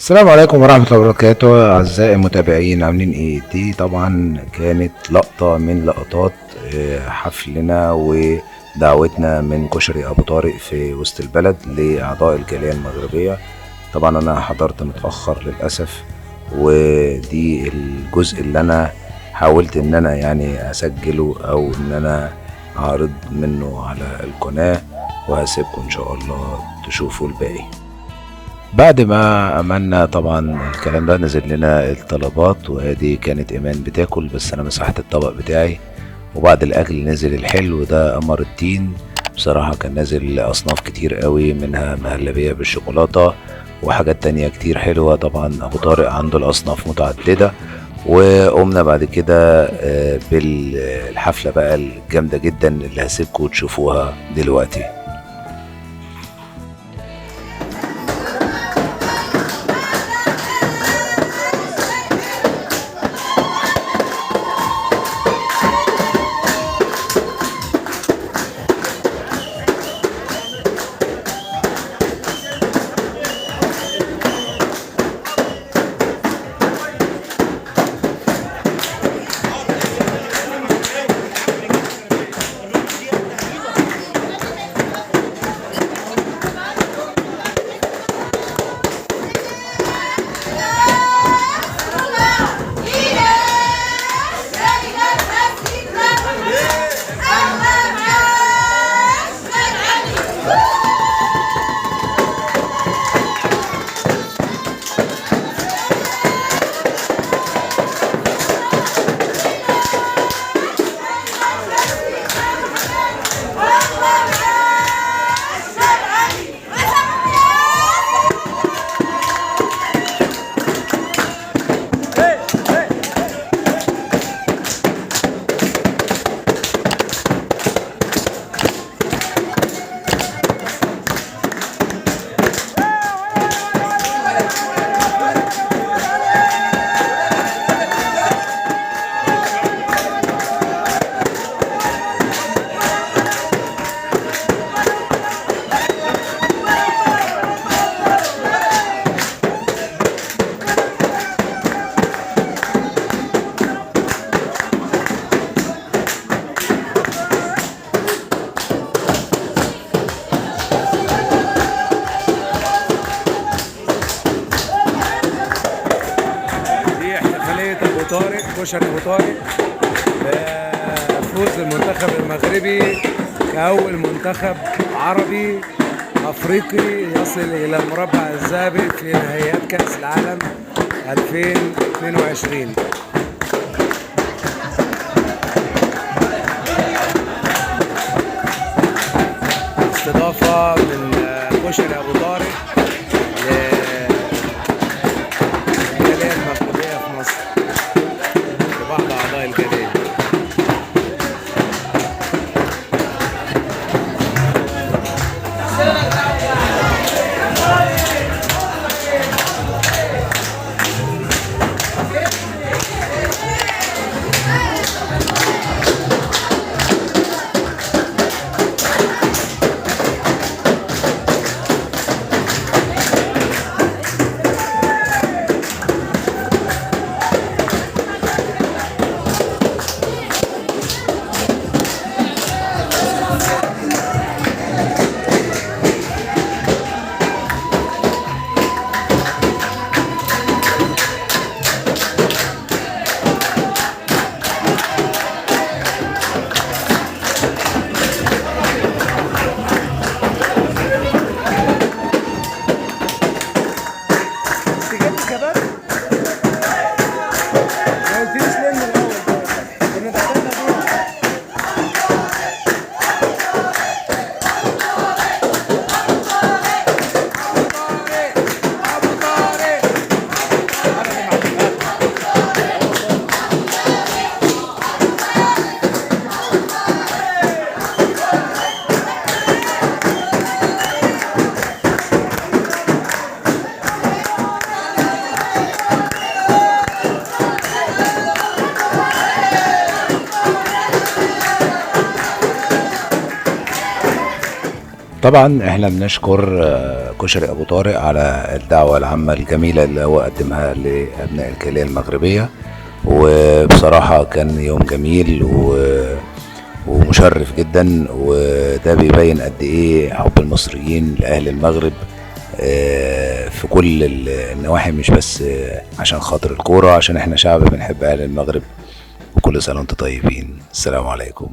السلام عليكم ورحمة الله وبركاته أعزائي المتابعين، عاملين إيه؟ دي طبعا كانت لقطة من لقطات حفلنا ودعوتنا من كشري أبو طارق في وسط البلد لأعضاء الجالية المغربية. طبعا أنا حضرت متأخر للأسف، ودي الجزء اللي أنا حاولت إن أنا يعني أسجله أو إن أنا أعرض منه على القناة، وهسيبكم إن شاء الله تشوفوا الباقي. بعد ما عملنا طبعا الكلام ده نزل لنا الطلبات، وادي كانت ايمان بتاكل بس انا مسحت الطبق بتاعي. وبعد الاكل نزل الحلو ده قمر الدين، بصراحة كان نازل اصناف كتير قوي، منها مهلبية بالشوكولاتة وحاجات تانية كتير حلوة. طبعا ابو طارق عنده الاصناف متعددة. وقمنا بعد كده بالحفلة بقى الجامدة جدا اللي هسيبكم تشوفوها دلوقتي. دي احتفالية أبو طارق، كشري أبو طارق، فوز المنتخب المغربي كأول منتخب عربي أفريقي يصل إلى المربع الذهبي في نهائيات كأس العالم 2022. استضافة من كشري أبو طارق للجالية المغربية في مصر، لبعض أعضاء الجالية. انت جبت كباب؟ ما قلتليش ليه من الاول؟ كنا دخلنا بيها. ابو طارق ابو طارق. طبعا احنا بنشكر كشري أبو طارق على الدعوة العامة الجميلة اللي هو قدمها لأبناء الجالية المغربية. وبصراحة كان يوم جميل ومشرف جدا، وده بيبين قد ايه حب المصريين لأهل المغرب في كل النواحي، مش بس عشان خاطر الكورة، عشان احنا شعب بنحب أهل المغرب. وكل سنة وانتم طيبين. السلام عليكم.